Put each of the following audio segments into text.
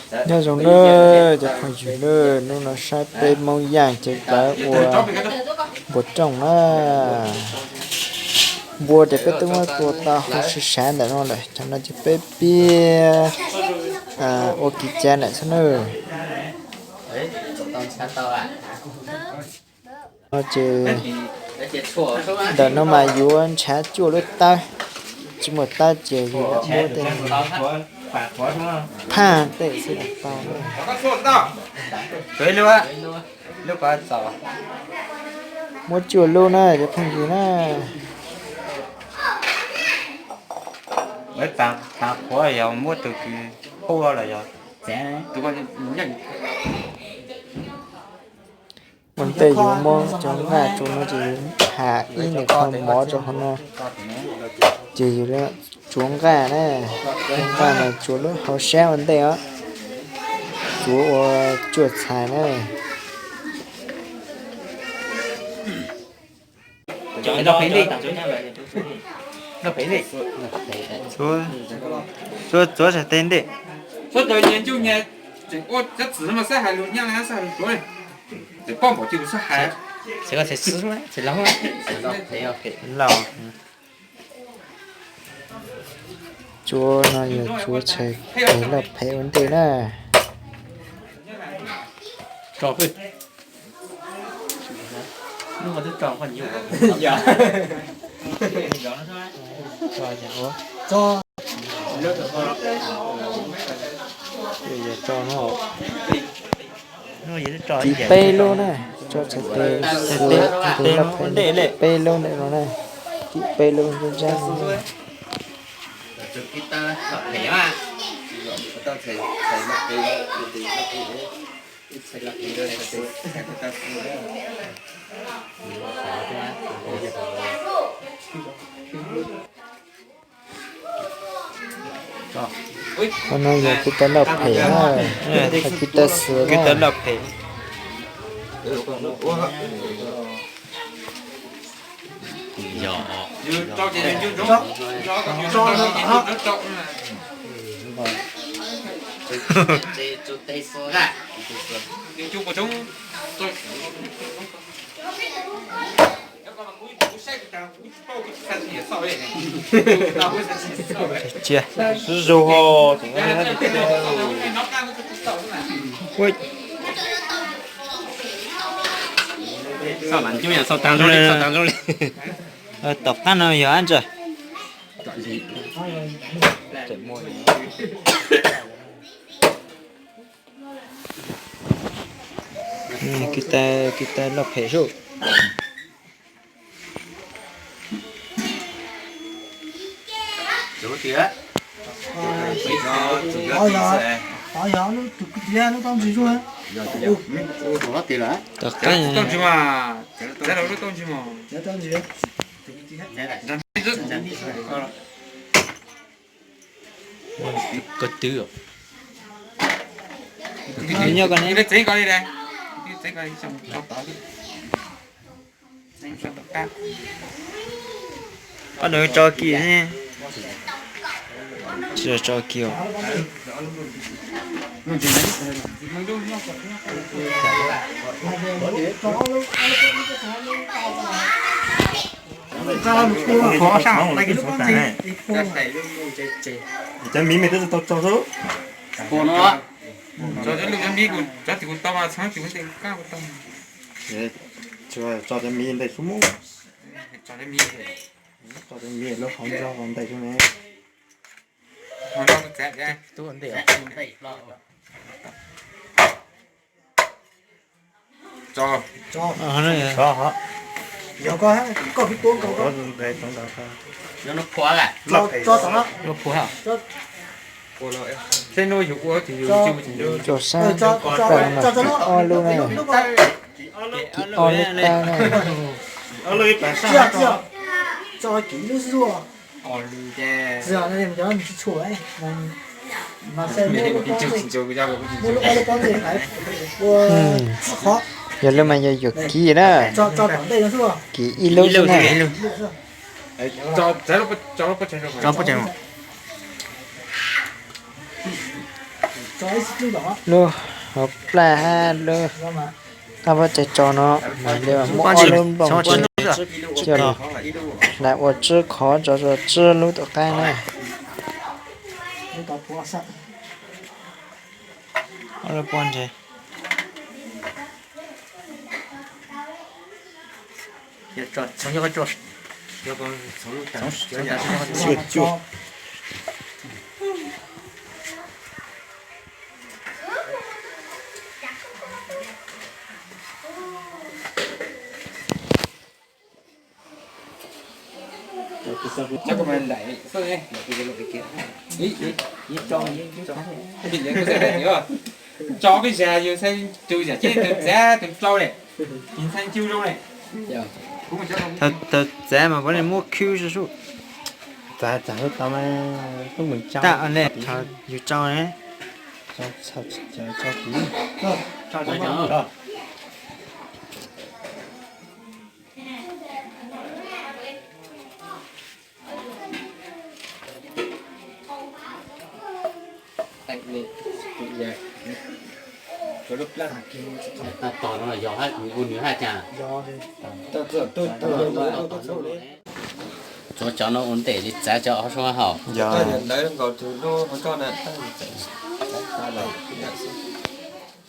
Nyob zoo na cov phooj ywg na, hnub no saib peb Hmoob Yaj cev plawv ua npua rooj na. Npua ces peb twb muab tua tau hauv siab sav ntawm no lawm, cov no ces peb piab ua kiv cav ntawm xwb na. No ces ntawm no mas yuav nrhav cuaj lub tawb, tsis muaj tawb ces yus lam muab tej phaj tej xwb los tau. Muab cuaj lub na cov phooj ywg na. Ua ntej yus muab cov nqaij tsuav no ces yus has ib nqaij mov rau hauv no, ces yus tsuav nqaij na, tsuav nqaij mas tsuav lub hauv sab ua ntej os, tsuav ua cuaj txhais na. Tsuav tsuav teg ntej. Tsuav no yog tsuav txhais tes loj phem ua ntej na. Kiv peb lub na, tso txhais tes, tes loj phem kiv peb lub ntawm no na, kiv peb lub nruab nrab no na. Qhov no yog kwv tau loj phem na, kwv tau xwm na. Cia, sib zog. Tom qab no yog ab ntsa. Kwv tau loj phem sub. Tom qab ko twb nyob ko ne. Ob nws tso kis ne. Tsis tso kis. Cov miv me twb tau tso xwb. Tso cov miv ntej xwb mus. Tso cov miv lub hauv ntsaug ntej xwb ne. Tso sab, ob lub na, ob lub tag na. Yog lub mas yog yuam kiv na, kiv ib lub xwb na. Lub hauv plaj hab lub qab pob cag tso no mas muaj ob lub nplooj ntse, lam ua tsib qhov tso tsib lub tom qab na. Ob lub pob ntse. Tso peb zag yus xav tus txav tus rau ne, yus xav ncu rau ne. Thaum txav mas puav leej muab khwb sub sub. Txav txav tau mas tub mus tso. Tab ne, thaum yus tso ne. Tos no yog ua nws haj cas. Tsuav cov no ua ntej li txav cov ob sua haum.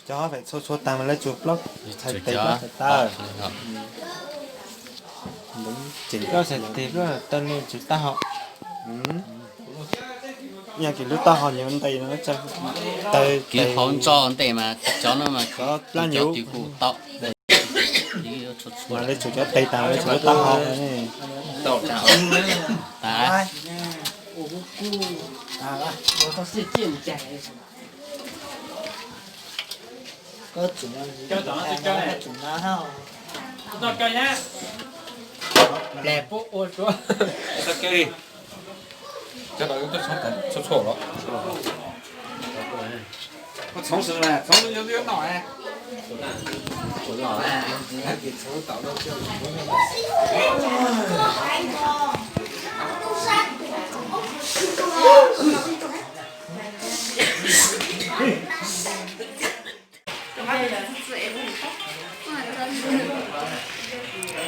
Cov hob feem txhua txhua tag mas lawv tsuas plaub txhais tes plaub txhais taw. Plaub txhais tes plaub txhais taw li tsuas taub hau. Yog kis lub taub hau nyuv ntes no, taw kis hauv ntso ntes mas cov no mas cov plab nyuv kuj tau. Mas lawv tsuas cov tes tas, lawv tsuas lub taub hau.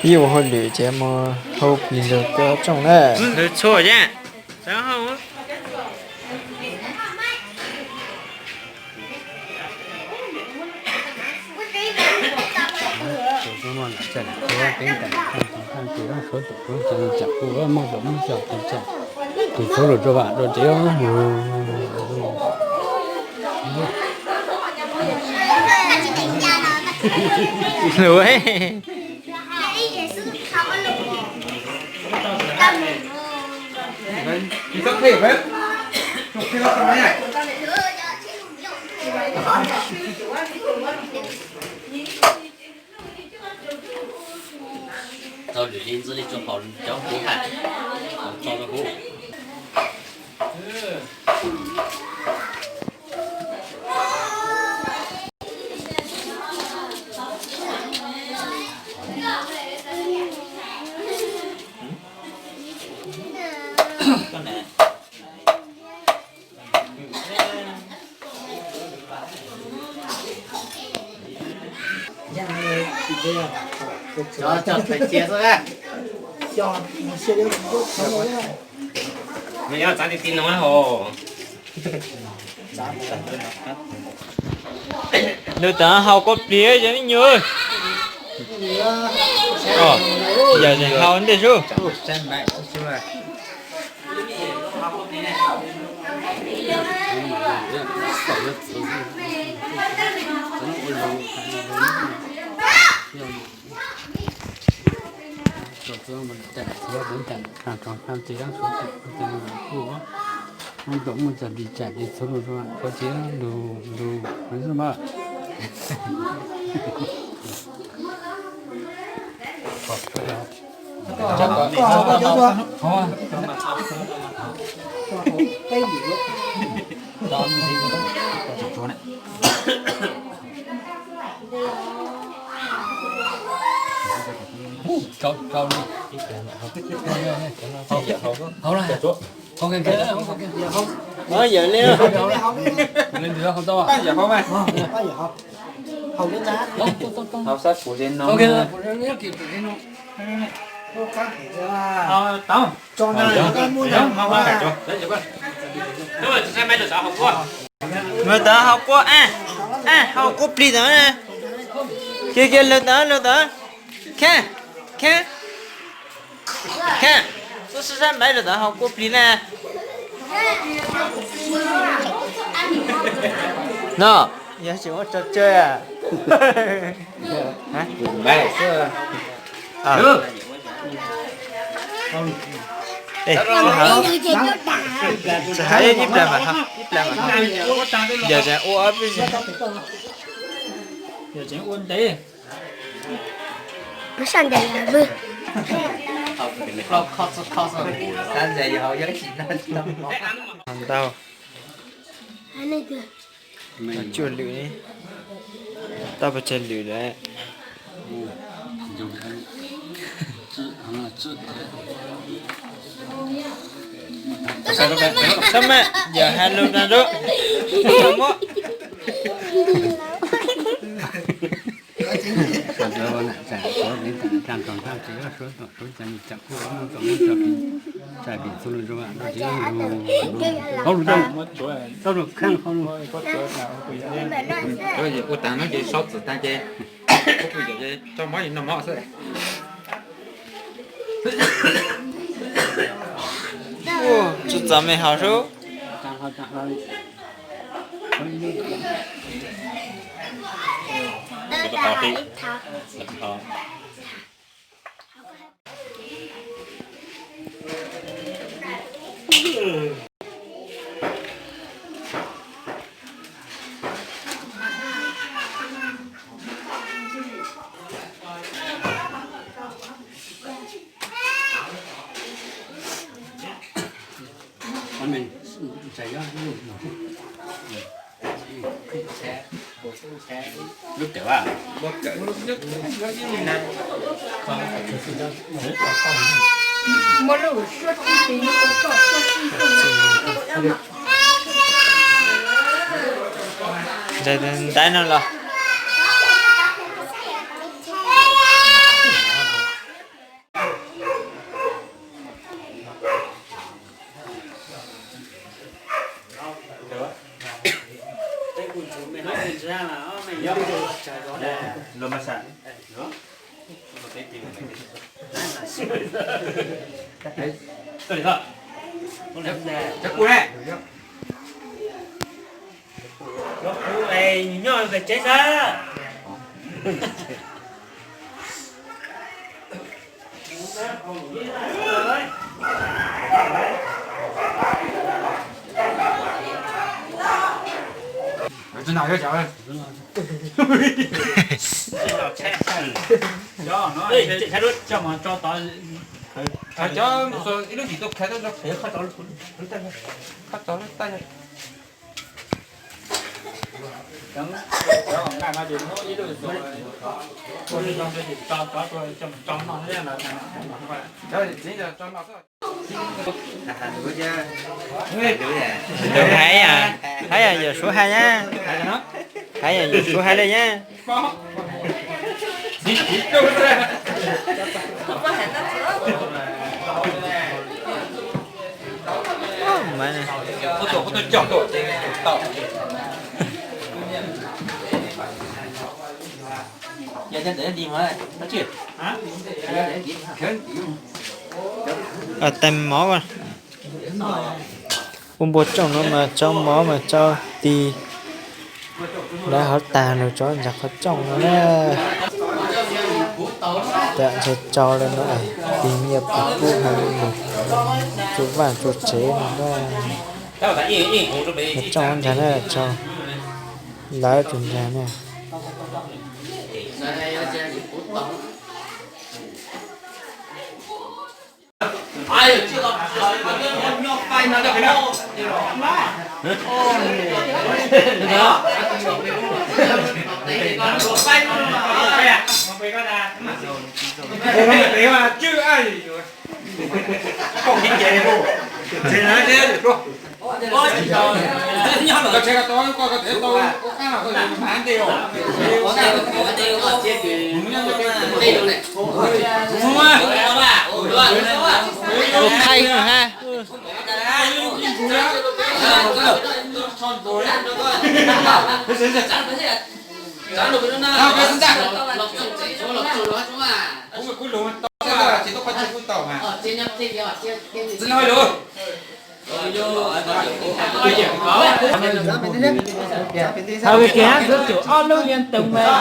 Ib ua hauj lwm ces mus hau plig lug peb ob tsoom na. Lug txhua yeej. Tus tub muaj lam txawj lam qhuav teeb tam thaj tus thaj tus ob suav tus kuv txawm muaj lam muaj cov tus txawj tus txhua lus rau vam rau tsev. Tau lwm li ntxwb li tso hauv cov huv hais, tso rau huv. Cov txhais cia xwb. Nws nyob txav ti ti no hos. Nws tam hau koj plig yog me nyuam. Yog hau ntej sub. Muaj cov li cas lus lus mas. Hau, hau, hau. Yawm li. Hau sab puv ze no. Lawv tod hau quab, hau quab plig tod. Kiag kiag lawv tod, lawv tod. Kha, kha, kha. Tub sab sab npaiv lawv tod hau quab plig na. No, yog tsis muab tso tsawg. Tsis hais ib plag mas ho, ib plag mas ho. Yawm tseem ua ob peb, yawm tseem ua ntev. Ntau. Cuaj lwm, tau pes tsawg lwm lawm? Sab mas yog hais lus na lub. Ua taag no ces sau txim taag ces, tso mob no mob xwb. Tsis txom me hauv sub. Ntawd no los. Nyob pem tsev xwb. Cov ib lub tsis tuaj khav, khav tso lub taj. Hais yam, hais yam yuav suav hais nyab, hais yam yuav suav hais li nyab. Tais mov, ua npua tsooj no mas tso mov mas tso tis lawv hauv tag lug tso ntawm qhov tsooj no na. Tam ntshe tso lawm no, tis nyiaj pub pub hais lus tsuj vaj tsuj tsev no na. Qhov tsooj ntag na, tso lawv tsuj ntag na. Ua khaij ha. Hauv kiag hab ntxuav tsum ob lub liab toog mas.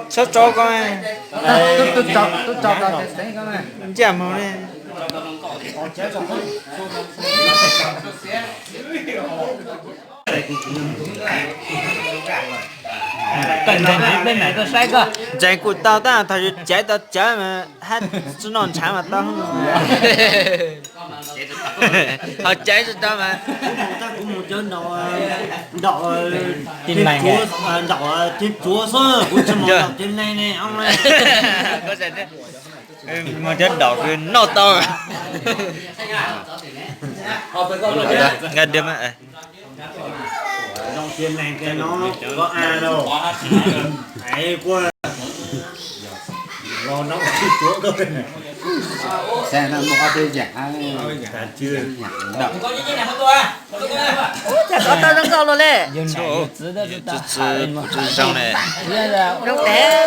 Txhob tso ko, tub tso ko, ntsiaj mus li. Ntseeg kuj tau tab, thaum yus caiv tau cawv mas hab tsi noj ntshav mas tau. Ho caiv tsi tau mas. Ntaum tiag tsuav xwb, kuv tsis mus ntaum tiag neeg ne. Mus cov ntaum noj tau. Nqa dua mas. Ua cas xov tau zoo nkauj luaj li. Txi txi zoo ne. Zoo tes.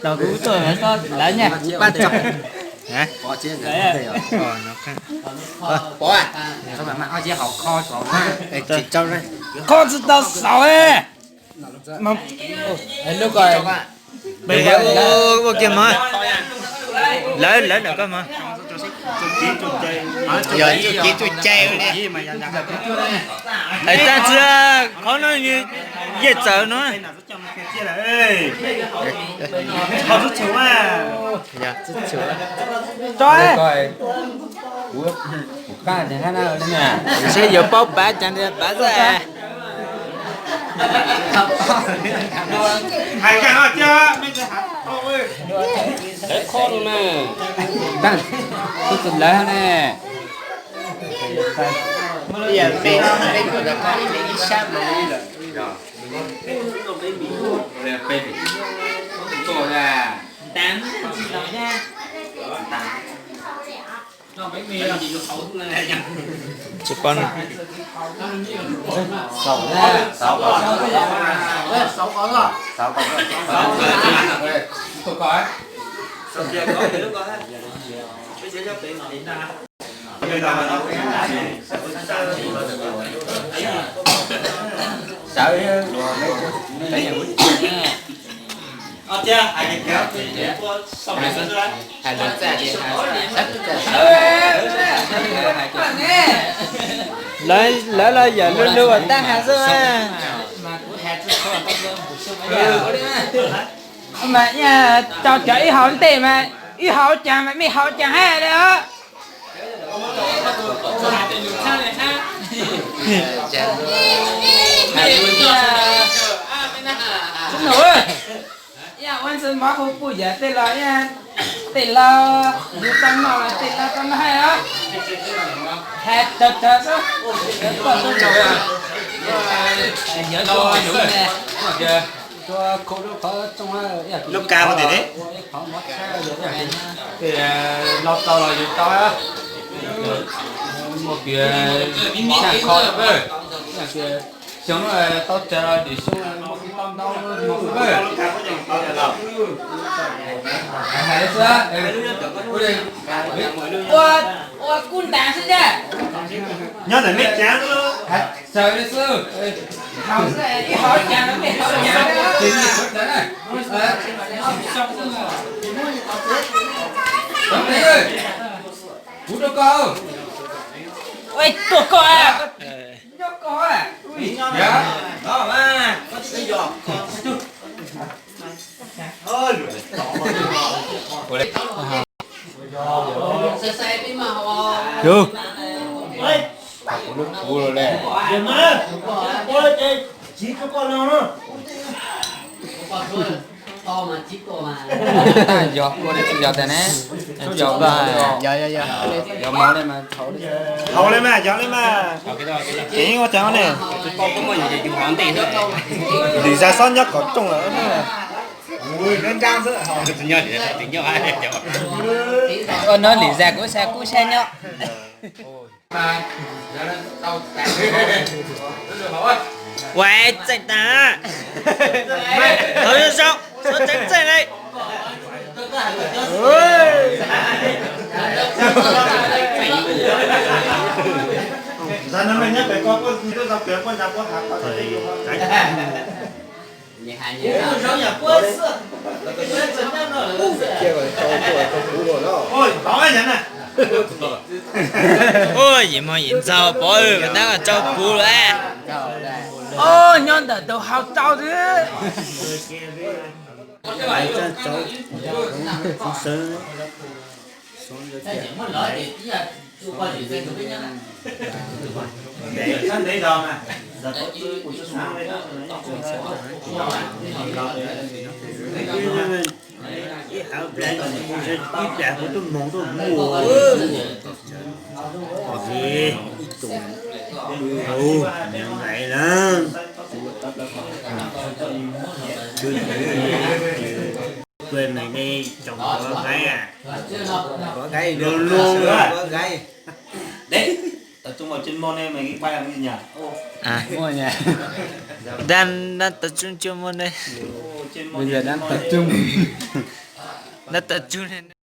Tau kuv tuaj lawv nyaj. Kho tsis tau xaus. Ua kiag mog. Lawv, lawv ntawm koj mog. Yog txuj kev txuj cai li. Hais tag tsi, qhov no yej txawm no. Saib yuav paub pav cas ntiag pav xwb. Lawv qhov no na. Tub txug lawv ne. Tsis paub. Lawv, lawv los yam lug lug ua tab has xwb mas. Mas ib tau cov ib hauv ntej mas ib hauv caag mas mej hauv caag hab li os. Ua ntxwg mov hu puj yam tej los, tej los yug tau noj los tej los tau noj hab os. Has tawg tawg xwb. Lub kab ua ntej ne. Los tau los yug tau. Muaj kiag xyaa kho, xyoo tau tsaws los dim xyoo. Ua, ua kub ntas xwb ntag. Nyob ntawm mej caav xwb. Haus xwb, ib haus cas no mej haus cas. Kuv rau koj. Ua tuaj koj a. Nyob koj a. Yog ua li tsis yog tas ne, yog yog yog, yog mov li mas haus li mas yog li mas. Ces yeej ua cas ne, lwm zag xob nyob kom rooj lawm. Ua no lwm zag kuv saib kuj saib nyob. Ua tseem tas, tau zoo zoo, tau tseem tseem li. Ua yim mog yim ntxaug pov tab tsau puv lawm. Nyob ntawm tus hau rau xwb. Ib hauv plag ib plag kuv twb moog tuaj mus, ib tug hauv lais na. Kuv meem ne, tsoom pov qaib, pov qaib, pov qaib. Dab, dab tab tsuj cua muaj ne. Dab tab tsuj, dab tab tsuj ne.